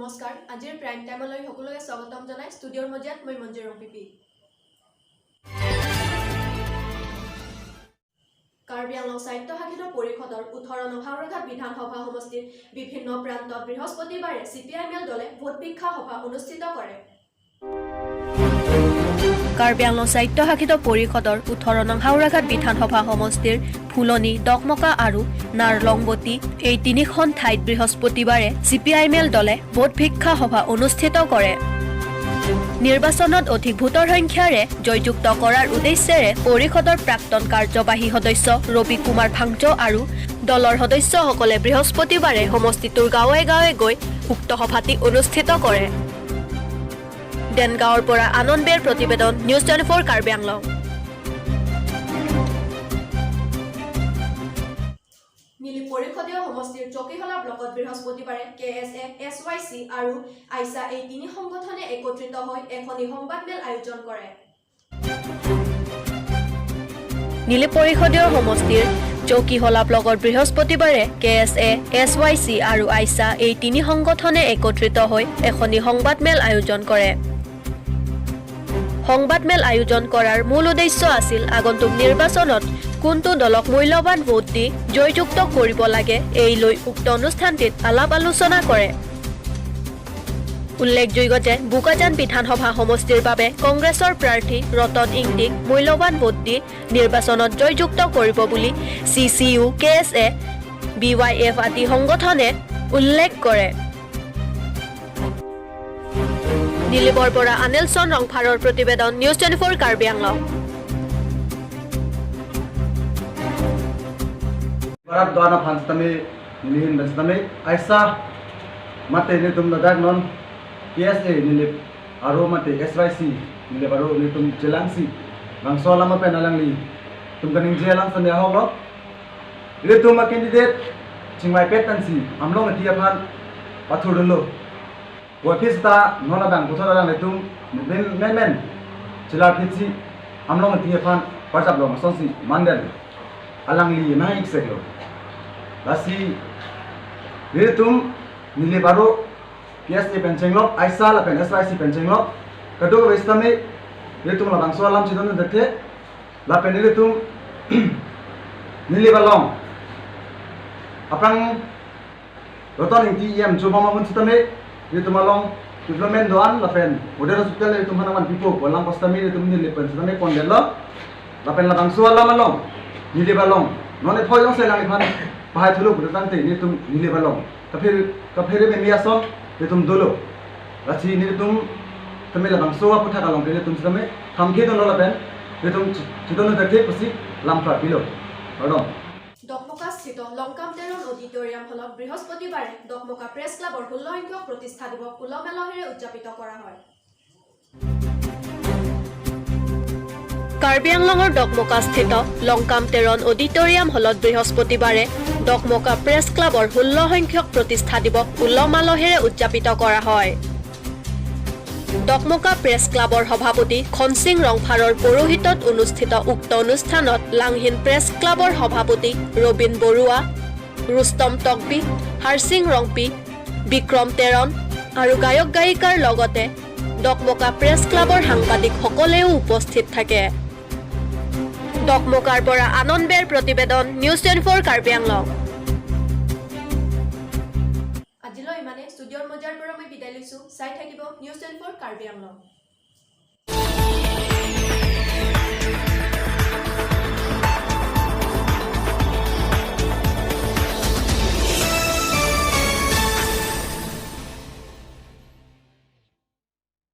নমস্কাৰ, আজিৰ প্ৰাইম টাইমলৈ সকলোকে স্বাগতম জনাই ষ্টুডিঅ'ৰ মজিয়াত মই মঞ্জুৰ ৰংপিপি। কাৰ্বি আংলং স্বায়ত্তশাসিত পৰিষদৰ 18 নং হাওৰাঘাট বিধানসভা সমষ্টিৰ বিভিন্ন প্ৰান্তত বৃহস্পতিবাৰে C P I am L দলে ভোট ভিক্ষা সভা অনুষ্ঠিত কৰে। কাৰ্বি আংলং স্বায়ত্তশাসিত পৰিষদৰ 18 নং হাওৰাঘাট বিধানসভা সমষ্টিৰ ফুলনি, ডকমকা আৰু নাৰলংবতী এই তিনিখন ঠাইত বৃহস্পতিবাৰে C P I am L দলে ভোট ভিক্ষা সভা অনুষ্ঠিত কৰে। নিৰ্বাচনত অধিক ভোটৰ সংখ্যাৰে জয়যুক্ত কৰাৰ উদ্দেশ্যেৰে পৰিষদৰ প্ৰাক্তন কাৰ্যবাহী সদস্য ৰবি কুমাৰ ভাংজ আৰু দলৰ সদস্যসকলে বৃহস্পতিবাৰে সমষ্টিটোৰ গাঁৱে গাঁৱে গৈ উক্ত সভাটি অনুষ্ঠিত কৰে। দেনগাঁৱৰ পৰা আনন্দ বেৰ প্ৰতিবেদন, নিউজ 24 কাৰ্বি আংলং। নীলি পৰিষদীয় সমষ্টিৰ চকীহলা ব্লকত বৃহস্পতিবাৰে কে এছ এ, এছ ৱাই চি আৰু আইচা এই তিনি সংগঠনে একত্ৰিত হৈ এখনি সংবাদমেল আয়োজন কৰে। নীলি পৰিষদীয় সমষ্টিৰ চৌকিহলা ব্লকত বৃহস্পতিবাৰে কে এছ এ, এছ ৱাই চি আৰু আইচা এই তিনি সংগঠনে একত্ৰিত হৈ এখনি সংবাদমেল আয়োজন কৰে। সংবাদমেল আয়োজন কৰাৰ মূল উদ্দেশ্য আছিল আগন্তুক নিৰ্বাচনত কোনটো দলক মূল্যৱান ভোট দি জয়যুক্ত কৰিব লাগে, এই লৈ উক্ত অনুষ্ঠানটিত আলাপ আলোচনা কৰে। উল্লেখযোগ্য যে বোকাজান বিধানসভা সমষ্টিৰ বাবে কংগ্ৰেছৰ প্ৰাৰ্থী ৰতন ইংতিক মূল্যৱান ভোট দি নিৰ্বাচনত জয়যুক্ত কৰিব বুলি চি চি ইউ, কে এছ এ, বি ৱাই এফ আদি সংগঠনে উল্লেখ কৰে। নীলিবৰ পৰা আনিলছন ৰংফাৰৰ প্ৰতিবেদন, news 24 Karbi Anglong. Barat doana phan tami nihin bas tami aisa mate ni tum dadak non PSA nilip aro mate SYC nilip aro ni tum jelangsi bangso lama pen alang li tum kaning jelang san ya hok lo li tum ma candidate chingmai pet tan si amlong ti phan pathur lo wa phista nona bang puthor alang le tum men men men chilar phitsi amlong ti phan parjap lo ma son si mandel alang li na ik sek lo lasi tum nile baro PSA pencheng lo aisa la pen SYC pencheng lo kado westame re tum la bangso alam chidon dekhe la pen nile tum nile balong aprang roton ingti em chu bama mun chitame re tum along development doan la pen model hospital re tum hanaman pipo bolang pastami re tum nile pen chitame kondel lo la pen la bangso alam along nile balong none phoi jong se lang phan bahai thulu bu tang te ni tum nile balong ka phir me mia som re tum dolo rachi ni tum tame la bangso a putha kalong te tum chitame thamkhe don la pen re tum chidon dekhe pasi lamphra pilo pardon. ডকমকাস্থিত Langkam Teron auditorium হলত বৃহস্পতিবাৰে Dokmoka press ক্লাবৰ 16 সংখ্যক প্ৰতিষ্ঠা দিৱস উলহ মালহেৰে উদযাপিত কৰা হয়। কাৰ্বি আংলঙৰ ডকমকাস্থিত লংকাম টেৰন অডিটৰিয়াম হলত বৃহস্পতিবাৰে ডকমকা প্ৰেছ ক্লাবৰ 16 সংখ্যক প্ৰতিষ্ঠা দিৱস উলহ মালহেৰে উদযাপিত কৰা হয়। ডকমকা প্ৰেছ ক্লাবৰ সভাপতি খনসিং ৰংফাৰৰ পৌৰোহিত্যত অনুষ্ঠিত উক্ত অনুষ্ঠানত লাংহিন প্ৰেছ ক্লাবৰ সভাপতি ৰবীন বৰুৱা, ৰুস্তম টকবি, হাৰছিং ৰংপি, বিক্ৰম টেৰন আৰু গায়ক গায়িকাৰ লগতে ডকমকা প্ৰেছ ক্লাবৰ সাংবাদিকসকলেও উপস্থিত থাকে। ডকমকাৰ পৰা আনন্দ বেৰ প্ৰতিবেদন, নিউজ 24 কাৰ্বি আংলং। আজিলৈ ইমানে। ষ্টুডিঅ'ৰ মজিয়াৰ পৰা মই বিদায় লৈছো। চাই থাকিব নিউজ 24 কাৰ্বি আংলং।